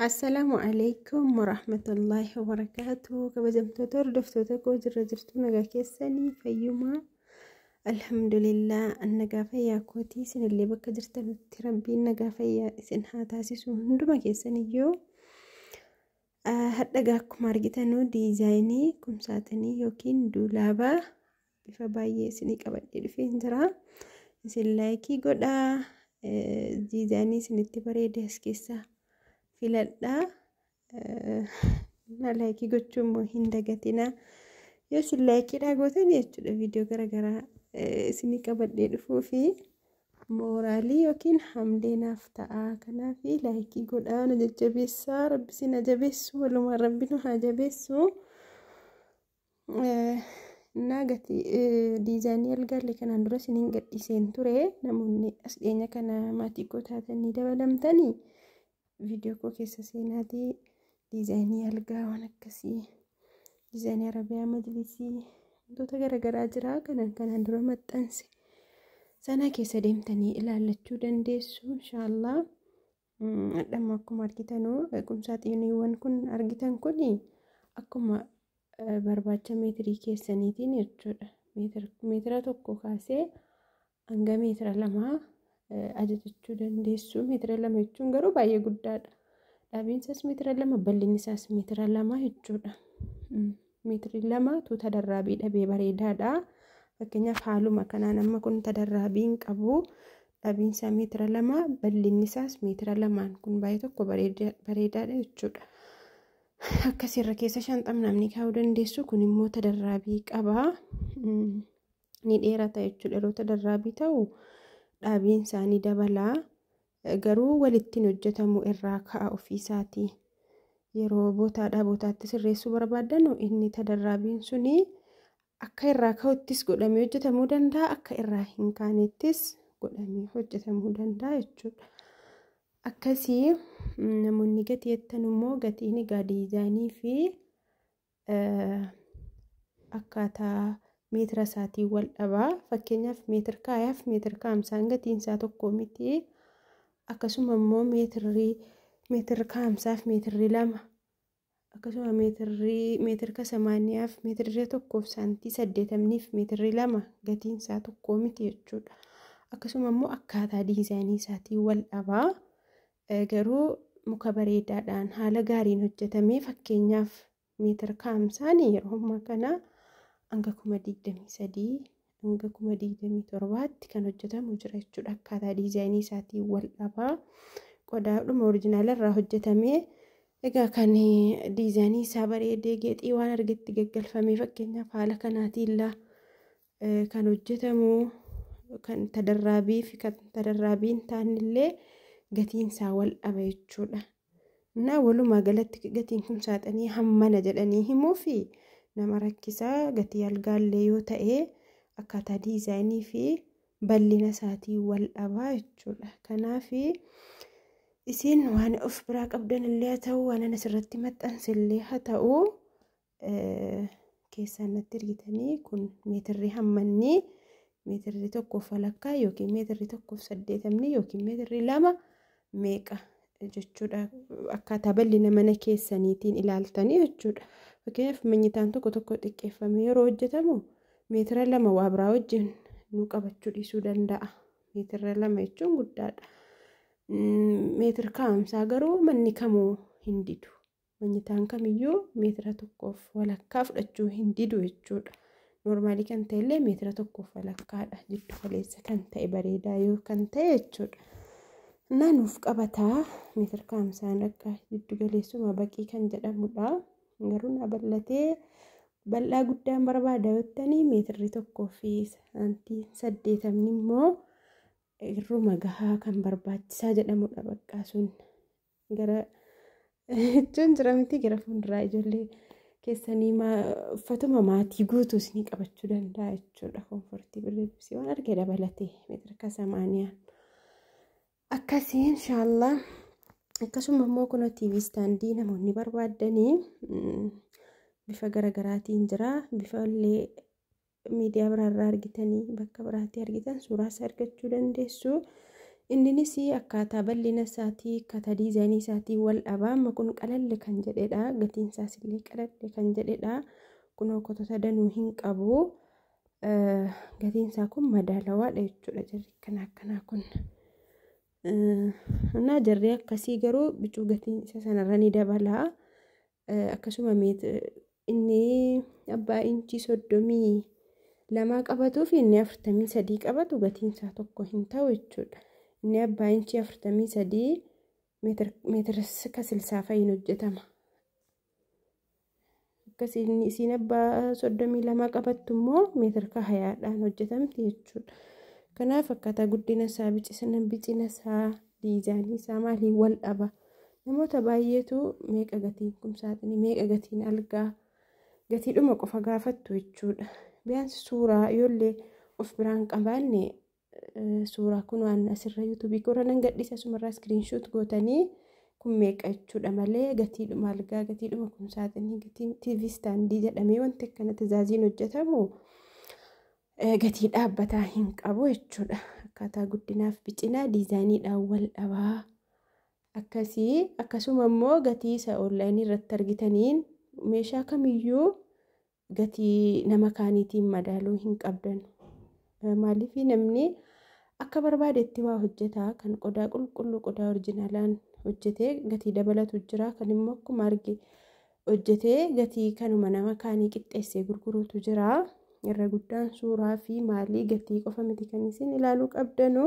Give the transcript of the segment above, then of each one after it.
Assalaamu alaikum warahmatullaahi wabarakaatu. Kabajamtoota hordoftoota koo, jirra jirtu? Nagaa keessanii? Fayyumaa? Alhamdulillah, an nagaa fayyaa kootii. Isinillee bakka jirtanutti Rabbiin nagaa fayyaa isin haa taasisu hunduma keessaniyyuu. Hadhagaa akkuma argitanuu diizaayinii kumsaatinii yookiin duulaabaa bifa baay'ee isinii qabadhee dhufeen jira. Isin like godhaa, diizaayinii isinitti bareede as keessaa filadhaa. Like gochuu immoo hin dagatinaa. Yoo isin likeiidhaa gootan jechuudha, viidiyoo garaagaraa isinii qabadhee dhufuu fi mooraalii yookiin hamlee naaf ta'a. Kanaaf like godhaa, na jajjabeessaa. Rabbi isin haa jabeessu, walumaan Rabbi nu haa jabeessu. Innaa gatii diizaayinii algaallee kanaan dura isiniin gadhiiseen ture. Namoonni as dhiyeenya kana maatii koo taatanii dabalamtanii, viidiyoo koo keessa seenaatii diizaayinii algaa waan akkasii, diizaayinii arabiyaa majlisii, wantoota garaagaraa jira kanan kanaan dura maxxanse sana keessa deemtanii ilaallachuu dandeessu, inshaallah. Dhamma akkuma argitanuu kumsaaxiniiwwan kun argitan kun akkuma barbaacha meetirii keessaniitiin jechuudha. Meetira 1 kaasee hanga meetira 2 ajajachuu dandeessu. Meetira 2 jechuun garuu baay'ee guddaadha. Dhaabiin isaas meetira 2, bal'inni isaas meetira 2 jechuudha. Meetiri 2 tuuta darraabii dhabee bareedaadha. Fakkeenyaaf, haaluma kanaan amma kun tadarraabii hin qabu. Dhaabiin isaa meetira 2, bal'inni isaas meetira 2n kun baay'ee tokko bareedaadha jechuudha. Akkasirra keessa shanxamnaamni kaa'uu dandeessu. Kun immoo tadarraabii qaba. Ni dheerata jechuudha. Yeroo tadarraabii ta'u dhaabiin isaa ni dabala. Garuu walittiin hojjetamu, irraa ka'a ofiisaatii. Yeroo bootaadhaa bootaatti sirreessuu barbaaddan, inni tadarraabiin suni akka irraa ka'uttis godhamee hojjetamuu danda'a, akka irraa hin kaanettis godhamee hojjetamuu danda'a jechuudha. Akkasii namoonni gatii jettan immoo, gatiin egaa diizaayinii fi akkaataa meetira isaatiin wal dhabaa. Fakkeenyaaf, meetira kaayaaf meetira kaamsaan gatiin isaa tokko miti. Akkasuma immoo meetirri meetira kaamsaaf meetirri 2, akkasuma meetirri meetira kasamaaniyaaf meetirri tokkoof saantii saddeetamniif meetirri 2 gatiin isaa tokko miti jechuudha. Akkasuma immoo akkaataa diizaayinii isaatiin wal dhabaa. Garuu muka bareedaadhaan haala gaariin hojjetamee, fakkeenyaaf, meetira kaamsaan yeroo ammaa kana hanga 23,000 hanga 27,000tti kan hojjetamu jira jechuudha. Akkaataa diizaayinii isaatiin wal dhabaa. Qodaadhuma original irraa hojjetamee egaa kan diizaayinii isaa bareedee geexii waan argetti gaggalfamee, fakkeenyaaf, haala kanaatiin kan hojjetamu, kan tadarraabii fi kan tadarraabii hin taanellee gatiin isaa wal dhaba jechuudha. Innaa walumaa galatti gatiin kun saaxanii hammana jedhanii himuu fi nama rakkisaa. Gatii algaallee yoo ta'e akkaataa diizaayinii fi bal'ina isaatiin wal dhabaa jechuudha. Kanaaf isin waan of biraa qabdan illee haa ta'u, waan asirratti maxxanse illee haa ta'u, keessaan natti ergitanii, kun meetirri hammanni meetirri tokkoof walakkaa yookiin meetirri tokkoof saddeetamni yookiin meetirri 2 meeqa jechuudha. Akkaataa bal'ina mana keessaniitiin ilaaltanii jechuudha. Fakkeenyaaf, manyitaan tokko tokko xiqqeeffamee yeroo hojjetamu meetira 2 waa biraa wajjin nu qabachuu dhiisuu danda'a. Meetira 2 jechuun guddaadha. Meetira kaa'amsaa garuu manni kamuu hin didu. Manyitaan kamiyyuu meetira tokkoof walakkaa fudhachuu hin didu jechuudha. Normal kan ta'ellee meetira tokkoof walakkaadha. Jiddu galeessa kan ta'e, bareedaa yoo kan ta'e jechuudha. Innaa nuuf qabataa meetira kaa'amsaan akka jiddu galeessuma baqii kan jedhamudha. Garuu na bal'atee bal'aa guddaan barbaada jettanii, meetirri tokkoo fi saantii saddeetamni immoo irruma gahaa kan barbaachisaa jedhamudha. Bakka sun gara jechuun jira miti, gara fuulduraa ijoollee keessanii uffatuma maatii guutuu isinii qabachuu danda'a jechuudha. Comfort, birreebsii waan arge dabalatee meetira kasamaaniyaan. Akkasii, inshaallah. Akkasuma immoo kun TV stand namoonni barbaaddanii bifa garaagaraatiin jira. Bifa illee miidiyaa biraarraa argitanii, bakka biraatti argitan suuraa isaa argachuu dandeessu. Inninis akkaataa bal'ina isaatii akkaataa diizaayinii isaatii wal dhaba. Amma kun qalalle kan jedhedha. Gatiin isaas illee qalalle kan jedhedha. Kun okkotota danuu hin qabu. Gatiin isaa kun madaalawaadha jechuudha. Jarri akkanaa akkanaa kun. Innaa jarri akkasii garuu bicuu gatiin isa sanarra ni dabala. Akkasuma inni abbaa inchii 32 qabatuu fi inni 43 qabatu gatiin isaa tokko hin ta'u jechuudha. Inni abbaa inchii 43 meetira 60 fa'iin hojjetama. Akkasii inni isiin abbaa 32 qabattu immoo meetira 20dhaan hojjetamti jechuudha. Kanaaf akkaataa guddina isaa bicina isaa diizaayinii isaa maaliin wal dhaba. Namoota baay'eetu meeqa gatiin kumsaaxinii meeqa gatiin algaa gatiidhuma qofa gaafattu jechuudha. Biyyaansi suuraa yoollee of biraan qabaanne suuraa kun waan asirra yuutuubii korra nan gadhiisa asumarraa iskiriinshuut gootanii kun meeqa jechuudha malee gatiidhuma algaa gatiidhuma kumsaaxinii gatiin TV istaandii jedhamee wanti akkana tizaaziin hojjetamu gatii dhaabbataa hin qabu jechuudha. Akkaataa guddinaaf bicinaa diizaayiniidhaan wal dhabaa. Akkasii akkasuma immoo gatii isa onlaayinii irratti argitaniin meeshaa kamiyyuu gatii nama kaaniitiin madaaluu hin qabdan. Maaliif namni akka barbaadetti waa hojjetaa kan qodaa qulqulluu qodaa orijinaalaan hojjetee gatii dabalatu jira kan immoo akkuma arge hojjetee gatii kanuma nama kaanii qixxeessee gurguruutu jira. Irra guddaan suuraa fi maalii gatii qofa miti kan isin ilaaluu qabdanu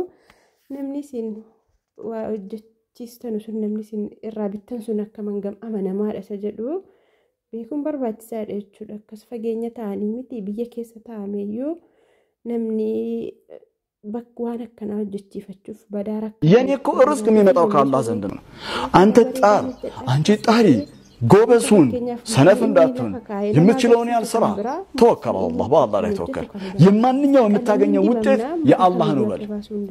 namni isin waa hojjechiistanu sun namni isin irraa bittan sun akka mangam amanamaadha isa jedhu beekuun barbaachisaadha jechuudha. Akkas fageenya ta'anii miti biyya keessa taa'ameeyyuu namni bakka waan akkanaa hojjechiifachuuf badaa rakkoo. የኔ እኮ ርዝቅ የሚመጣው ከአላህ ዘንድ ነው። አንተ ጣር፣ አንቺ ጣሪ፣ ጎበዝ ሁን፣ ሰነፍ እንዳትሆን፣ የምትችለውን ያህል ስራ። ተወከል አላህ፣ በአላህ ላይ ተወከል። የማንኛው የምታገኘው ውጤት የአላህ ነው በል።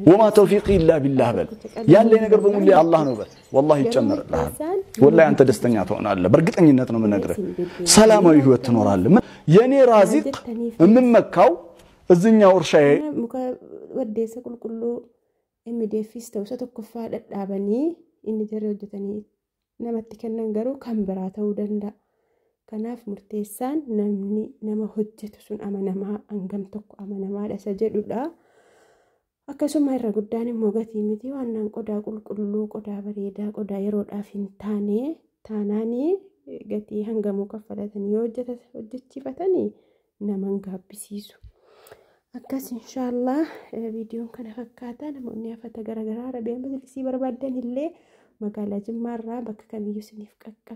ወማ ተውፊቂ ኢላ ቢላህ በል። ያለ ነገር በሙሉ የአላህ ነው በል። ወላሂ ይጨመርልሃል። ወላሂ አንተ ደስተኛ ትሆናለህ። በእርግጠኝነት ነው የምነግርህ። ሰላማዊ ህይወት ትኖራለህ። የኔ ራዚቅ የምመካው እዚኛው እርሻዬ Muka waddeessa qulqulluu MDFs ta'u isa tokkoffaa dhadhaabanii inni jarri hojjetanii namatti kennan garuu kan biraa ta'uu danda'a. Kanaaf murteessaan namni nama hojjetu sun amanamaa hangam tokko amanamaadha isa jedhudha. Akkasuma irra guddaan immoo gatii miti waan qodaa qulqulluu qodaa bareedaa qodaa yeroodhaaf hin taane taanaanii gatii hangamuu kaffalatanii yoo hojjechiifatanii nama hin gaabbisiisu. Akkas inshaallah viidiyoon kana fakkaata namoonni afata garaagaraa Arabiyaan majlisii barbaadan illee magaalaa Jimmaarraa bakka kamiyyuu isiniif qaqqaba.